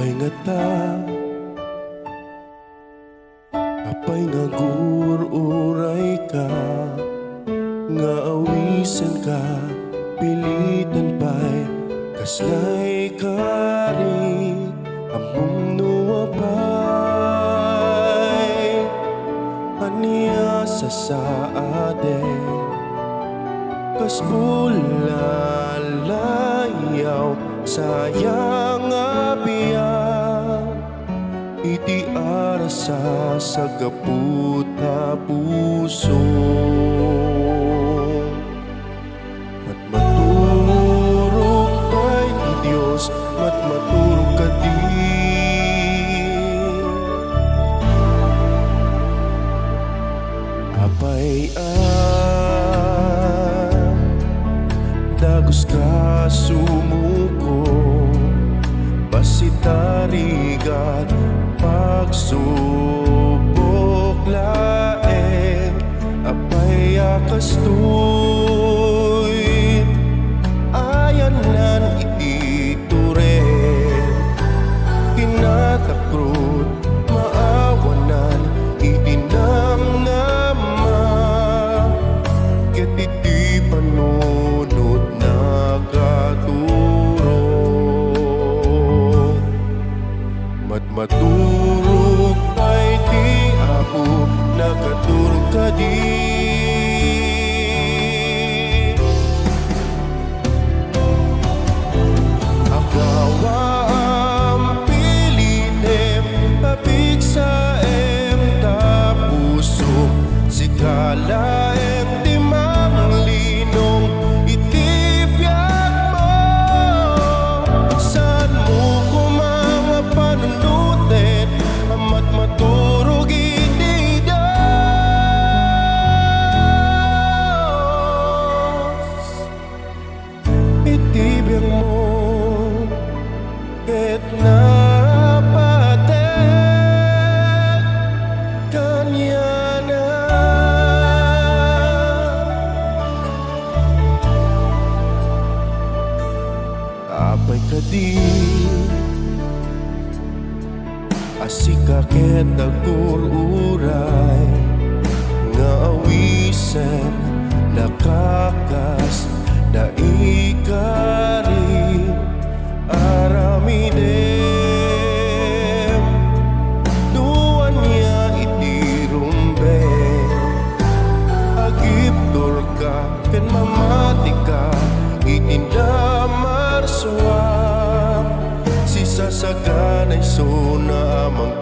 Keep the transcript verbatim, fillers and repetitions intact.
Ngata, apay nga agur-urayka, nga awisenka, piliten pay, kasla kari, ammom no apay, ania sasaadek, kas bulalayaw, sayang a biag. Iti arasa sa gapu ta puso. Matmaturog pay ti Dios, matmaturog kadi. Apay a dagus ka sumuko, bassit a rigat, pagsubok laeng, apay a kastoy, ayannan iti tured, kinatakrot, maawanan iti namnama, ket iti panunot nakaturog. Matmaturog pay ti Apo, nakaturog kadi. Agawam, pilitem, papigsaem ta pusom, sika laeng ti manglinong iti biagmo. Saanmo koma nga panunoten a matmaturog iti Dios. Iti biagmo ket napatek kaniana. Apay kadi a sika ket agur-uray nga awisen, nakakas, naikari, aramidem. No ania iti rumbeng, agibturka ken mamatika iti namarsua, sisasaganay sona a mang-